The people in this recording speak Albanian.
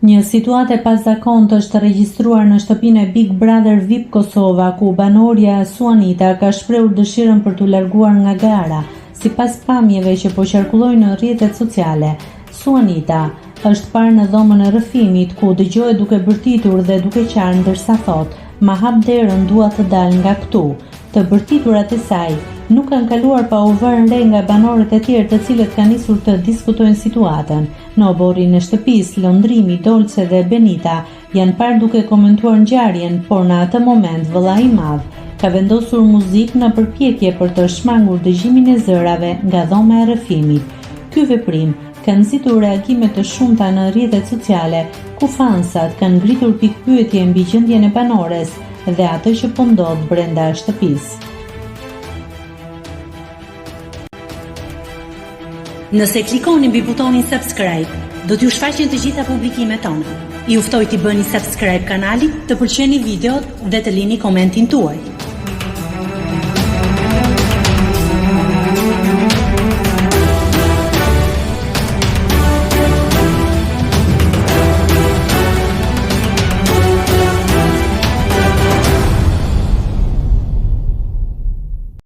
Një situatë e pazakontë është regjistruar në shtëpinë e Big Brother VIP Kosova, ku banorja Suanita ka shprehur dëshirën për t'u larguar nga gara. Sipas pamjeve që po qarkullojnë në rrjetet sociale, Suanita është parë në dhomën e rrëfimit, ku dëgjohet duke bërtitur dhe duke qarë ndërsa thotë, Ma hap derën, dua të dal nga këtu. Të bërtiturat e saj nuk kanë kaluar pa u vënë re nga banorët e tjerë të cilët kanë nisur të diskutojnë situatën. Në oborrin e shtëpisë, Londrimi, Dolce dhe Benita janë parë duke komentuar ngjarjen, por në atë moment vëllai i madh ka vendosur muzikë në përpjekje për të shmangur dëgjimin e zërave nga dhoma e rrëfimit. Ky veprim ka nxitur reagime të shumta në rrjetet sociale, ku fansat kanë ngritur pikëpyetje mbi gjendjen e banores dhe atë që po ndodh brenda shtëpisë. Nëse klikoni mbi butonin subscribe, do t'ju shfaqen të gjitha publikimet tona. Ju ftoj t'i bëni subscribe kanalit, të pëlqeni videot dhe të lini komentin tuaj.